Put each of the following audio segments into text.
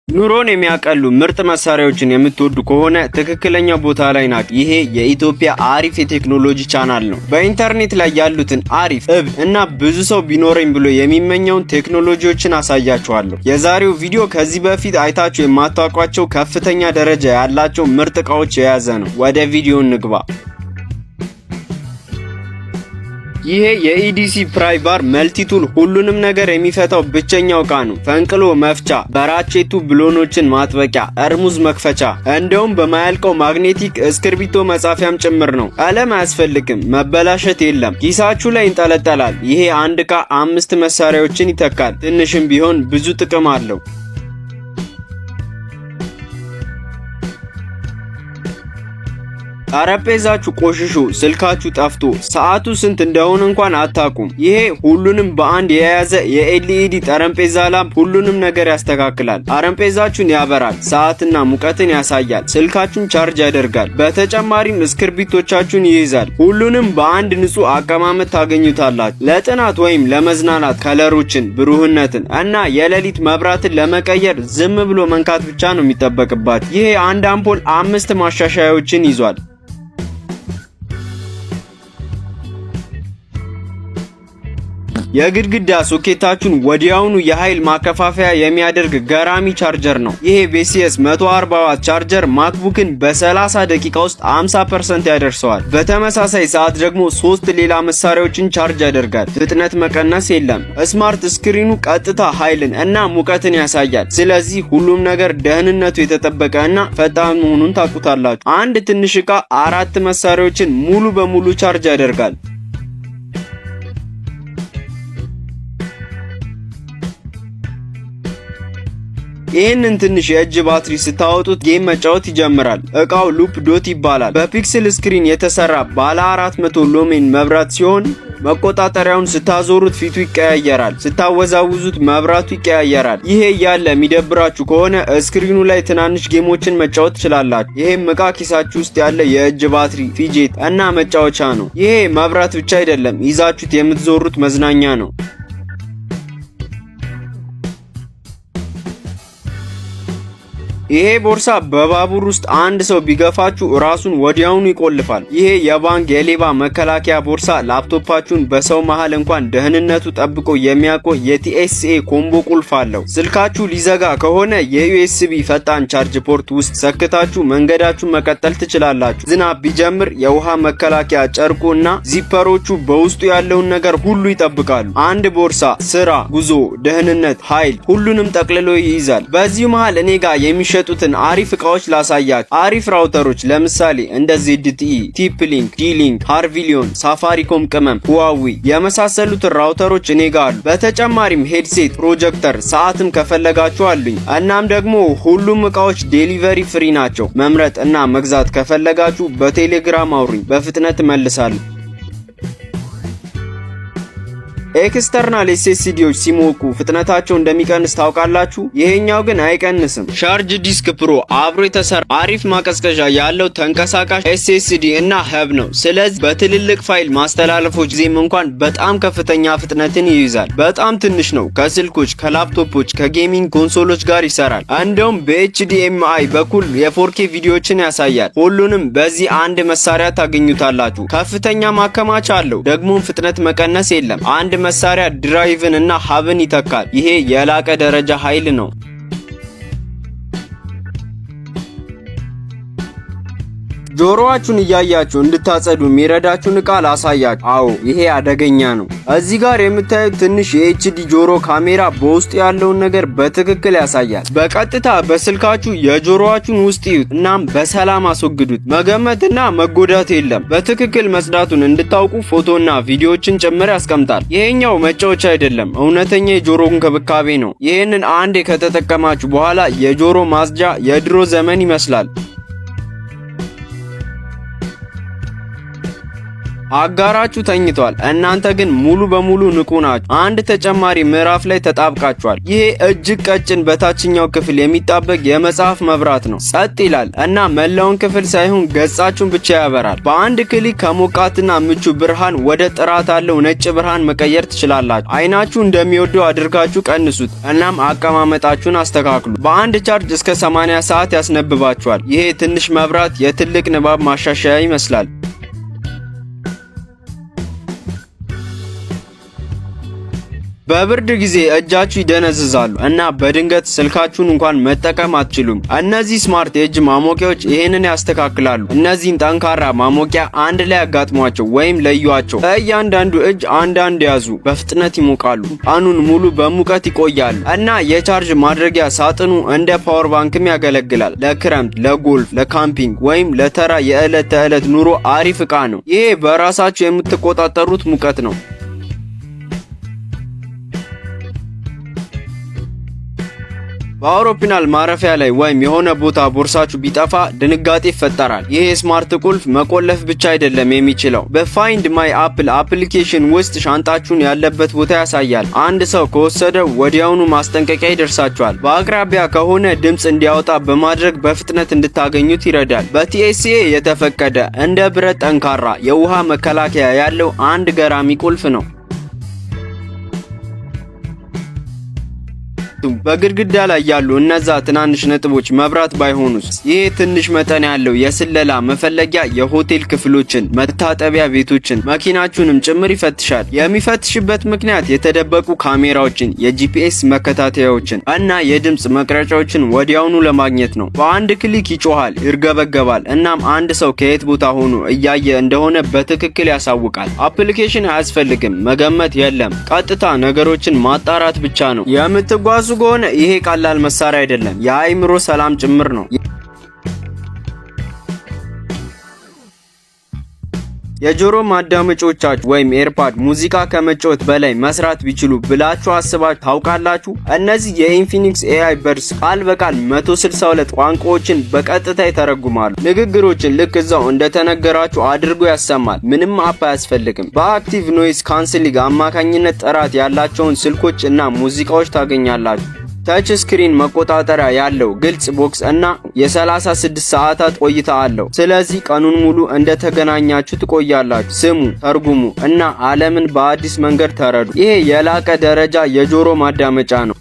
ኑሮን የሚያቀሉ ምርጥ መሳሪያዎችን የምትወዱ ከሆነ ትክክለኛ ቦታ ላይ ናችሁ። ይሄ የኢትዮጵያ አሪፍ የቴክኖሎጂ ቻናል ነው። በኢንተርኔት ላይ ያሉትን አሪፍ፣ እብድ እና ብዙ ሰው ቢኖረኝ ብሎ የሚመኘውን ቴክኖሎጂዎችን አሳያችኋለሁ። የዛሬው ቪዲዮ ከዚህ በፊት አይታችሁ የማታውቋቸው ከፍተኛ ደረጃ ያላቸው ምርጥ እቃዎች የያዘ ነው። ወደ ቪዲዮ እንግባ። ይሄ የ EDC pry bar multitool ሁሉንም ነገር የሚፈታው ብቸኛው እቃ ነው። ፈንቅሎ መፍቻ፣ በ ratchet ኡ ብሎኖችን ማጥበቂያ፣ እርሙዝ መክፈቻ፣ እንደውም በማያልቀው magnetic እስክርቢቶ መጻፊያም ጭምር ነው። ቀለም አያስፈልግም፣ መበላሸት የለም፣ ኪሳችሁ ላይ ይንጠለጠላል። ይሄ አንድ እቃ አምስት መሳሪያዎችን ይተካል። ትንሽም ቢሆን ብዙ ጥቅም አለው። ጠረጴዛችሁ ቆሽሾ፣ ስልካችሁ ጠፍቶ፣ ሰዓቱ ስንት እንደሆነ እንኳን አታውቁም። ይሄ ሁሉንም በአንድ የያዘ የ LED ጠረጴዛ lamp ሁሉንም ነገር ያስተካክላል። ጠረጴዛችሁን ያበራል፣ ሰዓትና ሙቀትን ያሳያል፣ ስልካችሁን ቻርጅ ያደርጋል። በተጨማሪም እስክርቢቶቻችሁን ይይዛል። ሁሉንም በአንድ ንጹህ አቀማመጥ ታገኙታላችሁ። ለጥናት ወይም ለመዝናናት color ኦችን፣ ብሩህነትን እና የሌሊት መብራትን ለመቀየር ዝም ብሎ መንካት ብቻ ነው የሚጠበቅባችሁ። ይሄ አንድ አምፖል አምስት ማሻሻያዎችን ይዟል። የግድግዳ ሶኬታችሁን ወዲያውኑ የኃይል ማከፋፈያ የሚያደርግ ገራሚ ቻርጀር ነው። ይሄ Baseus 140 ዋት charger MacBook ን በ30 ደቂቃ ውስጥ 50% ያደርሰዋል። በተመሳሳይ ሰዓት ደግሞ ሶስት ሌላ መሳሪያዎችን ቻርጅ ያደርጋል። ፍጥነት መቀነስ የለም። Smart screen ኑ ቀጥታ ኃይልን እና ሙቀትን ያሳያል። ስለዚህ ሁሉም ነገር ደህንነቱ የተጠበቀ እና ፈጣን መሆኑን ታውቁታላችሁ። አንድ ትንሽ ዕቃ አራት መሳሪያዎችን ሙሉ በሙሉ ቻርጅ ያደርጋል። ይህንን ትንሽ የእጅ ባትሪ ስታወጡት game መጫወት ይጀምራል። እቃው Loop Dot ይባላል። በ pixel screen የተሰራ ባለ 400 lumen መብራት ሲሆን መቆጣጠሪያውን ስታዞሩት ፊቱ ይቀያየራል፣ ስታወዛውዙት መብራቱ ይቀያየራል። ይሄ እያለ የሚደብራችሁ ከሆነ screen ኑ ላይ ትናንሽ game ኦችን መጫወት ትችላላችሁ። ይሄም እቃ ኪሳችሁ ውስጥ ያለ የእጅ ባትሪ፣ fidget እና መጫወቻ ነው። ይሄ መብራት ብቻ አይደለም፣ ይዛችሁት የምትዞሩት መዝናኛ ነው። ይሄ ቦርሳ በባቡር ውስጥ አንድ ሰው ቢገፋችሁ ራሱን ወዲያውኑ ይቆልፋል። ይሄ የባንክ የሌባ መከላከያ ቦርሳ ላፕቶፓችሁን በሰው መሃል እንኳን ደህንነቱ ጠብቆ የሚያቆይ የ TSA combo ቁልፍ አለው። ስልካችሁ ሊዘጋ ከሆነ የ USB ፈጣን charge port ውስጥ ሰክታችሁ መንገዳችሁን መቀጠል ትችላላችሁ። ዝናብ ቢጀምር የውሃ መከላከያ ጨርቁ እና zipper ኦቹ በውስጡ ያለውን ነገር ሁሉ ይጠብቃሉ። አንድ ቦርሳ ስራ፣ ጉዞ፣ ደህንነት፣ ኃይል ሁሉንም ጠቅልሎ ይይዛል። በዚሁ መሃል እኔ ጋር የሚሸጡትን አሪፍ እቃዎች ላሳያችሁ። አሪፍ router ኦች ለምሳሌ እንደ ZTE፣ TP-Link፣ D-Link፣ Harvilyon፣ Safaricom ቅመም፣ ሁዋዊ የመሳሰሉትን router ኦች እኔ ጋር አሉ። በተጨማሪም headset፣ ፕሮጀክተር፣ ሰዓትም ከፈለጋችሁ አሉኝ። እናም ደግሞ ሁሉም እቃዎች delivery free ናቸው። መምረጥ እና መግዛት ከፈለጋችሁ በቴሌግራም አውሩኝ፣ በፍጥነት እመልሳለሁ። External SSD ዎች ሲሞቁ ፍጥነታቸው እንደሚቀንስ ታውቃላችሁ? ይሄኛው ግን አይቀንስም። Charge Disk Pro አብሮ የተሰራ አሪፍ ማቀዝቀዣ ያለው ተንቀሳቃሽ SSD እና hub ነው። ስለዚህ በትልልቅ ፋይል ማስተላለፎች ጊዜም እንኳን በጣም ከፍተኛ ፍጥነትን ይይዛል። በጣም ትንሽ ነው። ከስልኮች፣ ከላፕቶፖች፣ ከ gaming console ኦች ጋር ይሰራል። እንደውም በ HDMI በኩል የ 4K ቪዲዮዎችን ያሳያል። ሁሉንም በዚህ አንድ መሳሪያ ታገኙታላችሁ። ከፍተኛ ማከማቻ አለው። ደግሞም ፍጥነት መቀነስ የለም። አንድ መሳሪያ drive ን እና hub ን ይተካል። ይሄ የላቀ ደረጃ ኃይል ነው። ጆሮአችሁን እያያችሁ እንድታጸዱ የሚረዳችሁን እቃ ላሳያችሁ። አዎ፣ ይሄ አደገኛ ነው። እዚህ ጋር የምታዩት ትንሽ የ HD ጆሮ ካሜራ በውስጡ ያለውን ነገር በትክክል ያሳያል። በቀጥታ በስልካችሁ የጆሮአችሁን ውስጥ እዩት፣ እናም በሰላም አስወግዱት። መገመትና መጎዳት የለም። በትክክል መጽዳቱን እንድታውቁ ፎቶና ቪዲዮዎችን ጭምር ያስቀምጣል። ይሄኛው መጫወቻ አይደለም፣ እውነተኛ የጆሮ እንክብካቤ ነው። ይህንን አንዴ ከተጠቀማችሁ በኋላ የጆሮ ማጽጃ የድሮ ዘመን ይመስላል። አጋራችሁ ተኝቷል፣ እናንተ ግን ሙሉ በሙሉ ንቁ ናችሁ። አንድ ተጨማሪ ምዕራፍ ላይ ተጣብቃችኋል። ይሄ እጅግ ቀጭን በታችኛው ክፍል የሚጣበቅ የመጽሐፍ መብራት ነው። ጸጥ ይላል እና መላውን ክፍል ሳይሆን ገጻችሁን ብቻ ያበራል። በአንድ click ከሞቃትና ምቹ ብርሃን ወደ ጥራት ያለው ነጭ ብርሃን መቀየር ትችላላችሁ። አይናችሁ እንደሚወደው አድርጋችሁ ቀንሱት፣ እናም አቀማመጣችሁን አስተካክሉ። በአንድ ቻርጅ እስከ 80 ሰዓት ያስነብባችኋል። ይሄ ትንሽ መብራት የትልቅ ንባብ ማሻሻያ ይመስላል። በብርድ ጊዜ እጃችሁ ይደነዝዛሉ እና በድንገት ስልካችሁን እንኳን መጠቀም አትችሉም። እነዚህ smart የእጅ ማሞቂያዎች ይህንን ያስተካክላሉ። እነዚህን ጠንካራ ማሞቂያ አንድ ላይ አጋጥሟቸው ወይም ለዩዋቸው። ከእያንዳንዱ እጅ አንዳንድ ያዙ። በፍጥነት ይሞቃሉ፣ ቀኑን ሙሉ በሙቀት ይቆያሉ እና የቻርጅ ማድረጊያ ሳጥኑ እንደ power bank ም ያገለግላል። ለክረምት፣ ለጎልፍ፣ ለ camping ወይም ለተራ የዕለት ተዕለት ኑሮ አሪፍ ዕቃ ነው። ይሄ በራሳችሁ የምትቆጣጠሩት ሙቀት ነው። በአውሮፕላን ማረፊያ ላይ ወይም የሆነ ቦታ ቦርሳችሁ ቢጠፋ ድንጋጤ ይፈጠራል። ይሄ smart ቁልፍ መቆለፍ ብቻ አይደለም የሚችለው፣ በ Find My Apple application ውስጥ ሻንጣችሁን ያለበት ቦታ ያሳያል። አንድ ሰው ከወሰደው ወዲያውኑ ማስጠንቀቂያ ይደርሳችኋል። በአቅራቢያ ከሆነ ድምፅ እንዲያወጣ በማድረግ በፍጥነት እንድታገኙት ይረዳል። በ TSA የተፈቀደ፣ እንደ ብረት ጠንካራ የውሃ መከላከያ ያለው አንድ ገራሚ ቁልፍ ነው። በግድግዳ ላይ ያሉ እነዛ ትናንሽ ነጥቦች መብራት ባይሆኑስ? ይህ ትንሽ መጠን ያለው የስለላ መፈለጊያ የሆቴል ክፍሎችን፣ መታጠቢያ ቤቶችን፣ መኪናችሁንም ጭምር ይፈትሻል። የሚፈትሽበት ምክንያት የተደበቁ ካሜራዎችን፣ የ GPS መከታተያዎችን እና የድምፅ መቅረጫዎችን ወዲያውኑ ለማግኘት ነው። በአንድ click ይጮሃል፣ ይርገበገባል፣ እናም አንድ ሰው ከየት ቦታ ሆኖ እያየ እንደሆነ በትክክል ያሳውቃል። Application አያስፈልግም፣ መገመት የለም፣ ቀጥታ ነገሮችን ማጣራት ብቻ ነው። የምትጓዙ ከሆነ ይሄ ቀላል መሳሪያ አይደለም፣ የአእምሮ ሰላም ጭምር ነው። የጆሮ ማዳመጫዎቻችሁ ወይም AirPod ሙዚቃ ከመጫወት በላይ መስራት ቢችሉ ብላችሁ አስባችሁ ታውቃላችሁ? እነዚህ የ Infinix AI Buds ቃል በቃል 162 ቋንቋዎችን በቀጥታ ይተረጉማሉ። ንግግሮችን ልክ እዛው እንደተነገራችሁ አድርጎ ያሰማል። ምንም app አያስፈልግም። በ active noise cancelling አማካኝነት ጥራት ያላቸውን ስልኮች እና ሙዚቃዎች ታገኛላችሁ። Touch screen መቆጣጠሪያ ያለው ግልጽ box እና የ36 ሰዓታት ቆይታ አለው። ስለዚህ ቀኑን ሙሉ እንደተገናኛችሁ ትቆያላችሁ። ስሙ፣ ተርጉሙ እና ዓለምን በአዲስ መንገድ ተረዱ። ይሄ የላቀ ደረጃ የጆሮ ማዳመጫ ነው።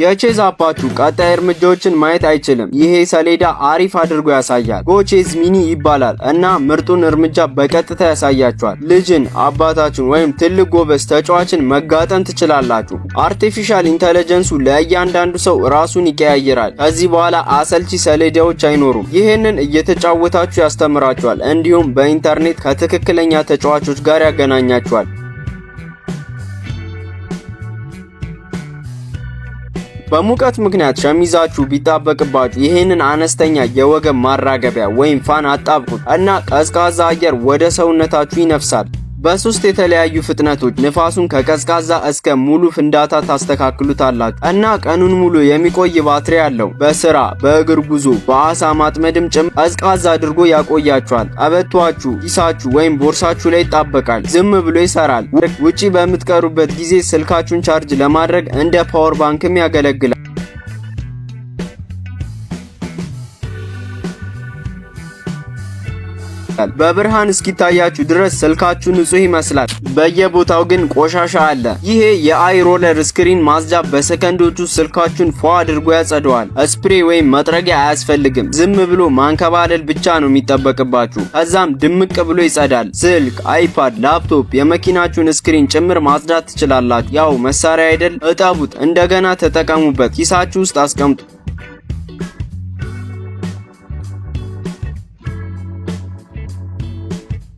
የ chess app ኣችሁ ቀጣይ እርምጃዎችን ማየት አይችልም። ይሄ ሰሌዳ አሪፍ አድርጎ ያሳያል። Go Chess Mini ይባላል እና ምርጡን እርምጃ በቀጥታ ያሳያችኋል። ልጅን፣ አባታችሁን ወይም ትልቅ ጎበዝ ተጫዋችን መጋጠም ትችላላችሁ። Artificial intelligence ኡ ለእያንዳንዱ ሰው ራሱን ይቀያይራል። ከዚህ በኋላ አሰልቺ ሰሌዳዎች አይኖሩም። ይህንን እየተጫወታችሁ ያስተምራችኋል። እንዲሁም በኢንተርኔት ከትክክለኛ ተጫዋቾች ጋር ያገናኛችኋል። በሙቀት ምክንያት ሸሚዛችሁ ቢጣበቅባችሁ ይህንን አነስተኛ የወገብ ማራገቢያ ወይም fan አጣብቁት እና ቀዝቃዛ አየር ወደ ሰውነታችሁ ይነፍሳል። በሶስት የተለያዩ ፍጥነቶች ንፋሱን ከቀዝቃዛ እስከ ሙሉ ፍንዳታ ታስተካክሉታላችሁ እና ቀኑን ሙሉ የሚቆይ ባትሪ አለው። በስራ፣ በእግር ጉዞ፣ በአሳ ማጥመድም ጭምር ቀዝቃዛ አድርጎ ያቆያችኋል። ቀበቷችሁ ኪሳችሁ ወይም ቦርሳችሁ ላይ ይጣበቃል። ዝም ብሎ ይሰራል። ውጪ በምትቀሩበት ጊዜ ስልካችሁን ቻርጅ ለማድረግ እንደ power bank ም ያገለግላል። በብርሃን እስኪታያችሁ ድረስ ስልካችሁ ንጹህ ይመስላል። በየቦታው ግን ቆሻሻ አለ። ይሄ የ iRoller screen ማጽጃ በሰከንዶቹ ስልካችሁን ፏ አድርጎ ያጸደዋል። Spray ወይም መጥረጊያ አያስፈልግም። ዝም ብሎ ማንከባለል ብቻ ነው የሚጠበቅባችሁ። ከዛም ድምቅ ብሎ ይጸዳል። ስልክ፣ iPad፣ ላፕቶፕ፣ የመኪናችሁን screen ጭምር ማጽዳት ትችላላችሁ። ያው መሳሪያ አይደል? እጠቡት፣ እንደገና ተጠቀሙበት። ኪሳችሁ ውስጥ አስቀምጡ።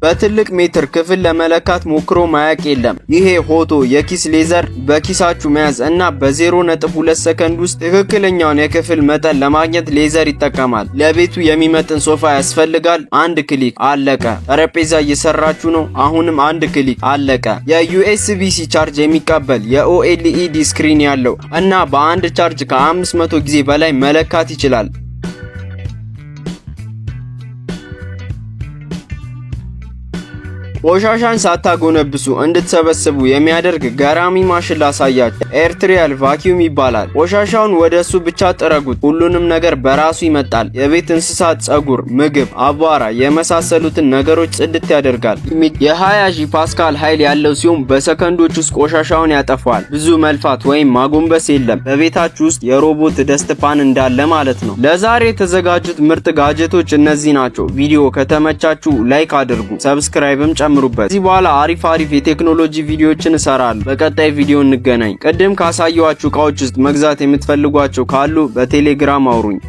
በትልቅ ሜትር ክፍል ለመለካት ሞክሮ ማያቅ የለም። ይሄ ሆቶ የኪስ ሌዘር በኪሳችሁ መያዝ እና በ0.2 ሰከንድ ውስጥ ትክክለኛውን የክፍል መጠን ለማግኘት ሌዘር ይጠቀማል። ለቤቱ የሚመጥን ሶፋ ያስፈልጋል። አንድ click አለቀ። ጠረጴዛ እየሰራችሁ ነው። አሁንም አንድ click አለቀ። የ USB-C charge የሚቀበል የ OLED screen ያለው እና በአንድ ቻርጅ ከ500 ጊዜ በላይ መለካት ይችላል። ቆሻሻን ሳታጎነብሱ እንድትሰበስቡ የሚያደርግ ገራሚ ማሽን ላሳያችሁ። Airtial vacuum ይባላል። ቆሻሻውን ወደ እሱ ብቻ ጥረጉት፣ ሁሉንም ነገር በራሱ ይመጣል። የቤት እንስሳት ጸጉር፣ ምግብ፣ አቧራ የመሳሰሉትን ነገሮች ጽድት ያደርጋል። የ20 ሺህ ፓስካል ኃይል ያለው ሲሆን በሰከንዶች ውስጥ ቆሻሻውን ያጠፋዋል። ብዙ መልፋት ወይም ማጎንበስ የለም። በቤታችሁ ውስጥ የሮቦት dustpan እንዳለ ማለት ነው። ለዛሬ የተዘጋጁት ምርጥ gadget ኦች እነዚህ ናቸው። ቪዲዮ ከተመቻችሁ like አድርጉ፣ subscribe ም ጨምሩበት። ከዚህ በኋላ አሪፍ አሪፍ የቴክኖሎጂ ቪዲዮዎችን እሰራለሁ። በቀጣይ ቪዲዮ እንገናኝ። ቅድም ካሳየኋችሁ እቃዎች ውስጥ መግዛት የምትፈልጓቸው ካሉ በቴሌግራም አውሩኝ።